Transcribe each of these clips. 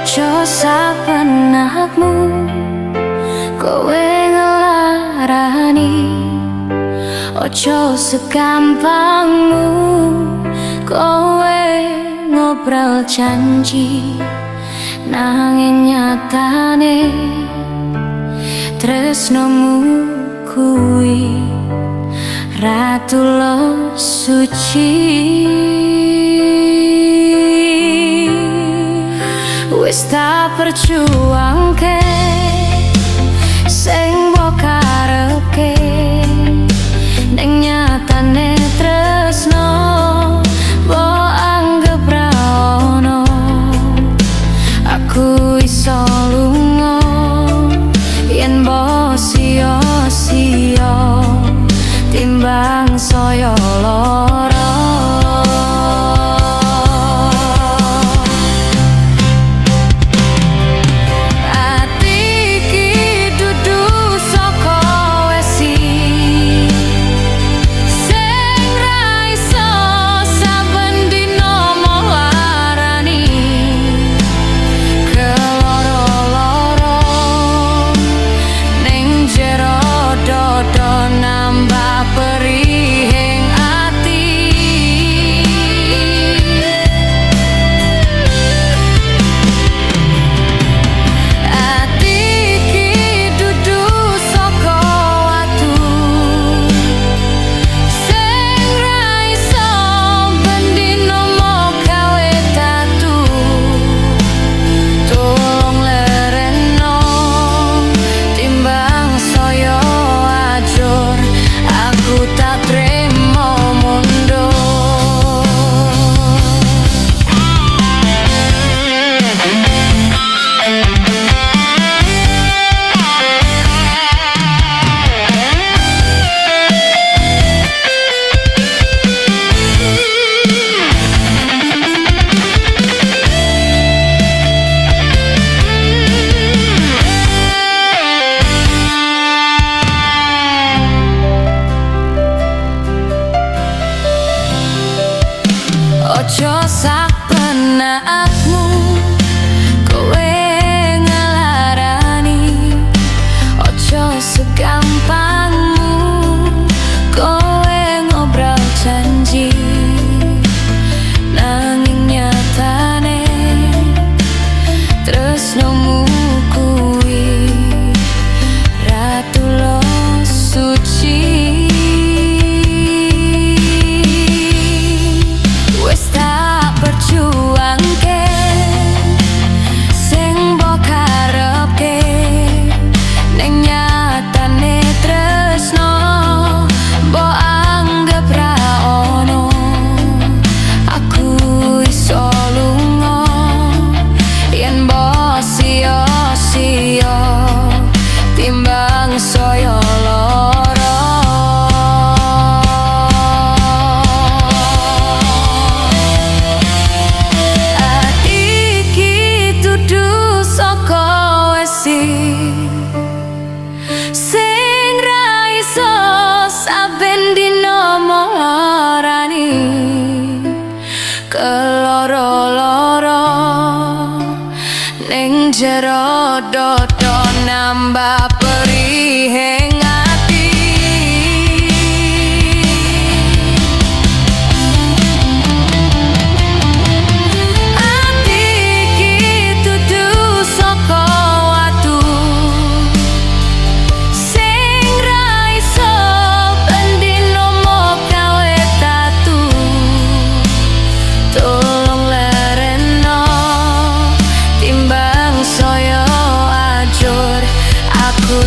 Ojo sapenakmu kowe ngelarani, ojo segampangmu kowe ngobrol janji, nanging nyatane tresnomu kuwi ra tulus suci. Wis tak perjuangke sing mbok karepke, ning nyatane tresno mbok anggep ra ono. Aku iso lunga yen mbok sia-sia, timbang saya lara. Ati iki dudu saka wesi, sing ra iso saben dina mbok larani. Keloro-loro ning jero dodo nambah perihing ati. Ati iki dudu saka watu, sing ra iso ben dina mbok gawe tatu. Tolong lereno timbang saya ajur, aku tak trimo mundur. Ojo sapenakmu kowe ngelarani, ojo segampangmu kowe ngobrol janji, nanging nyatane tresnomu kuwi ra tulus suci. Wis tak perjuangke sing mbok karepke, ning nyatane tresno mbok anggep ra ono. Aku iso lunga yen mbok sia-sia, timbang saya lara. Ati iki dudu saka wesi, sing ra iso saben dina mbok larani. Keloro-loro ning jero dodo nambah perihing ati. Ati iki dudu saka watu, sing ra iso ben dina mbok gawe tatu. Tolong lereno timbang saya ajur, aku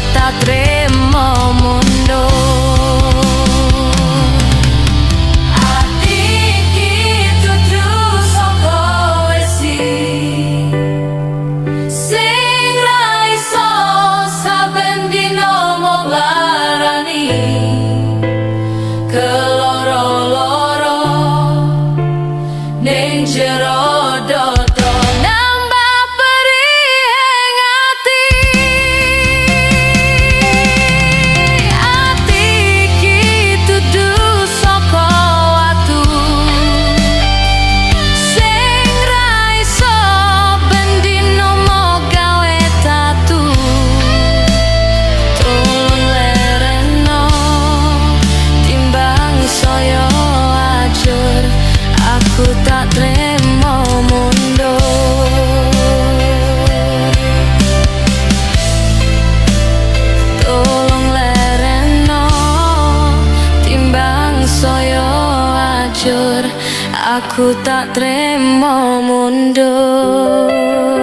Aku tak tremo mundur.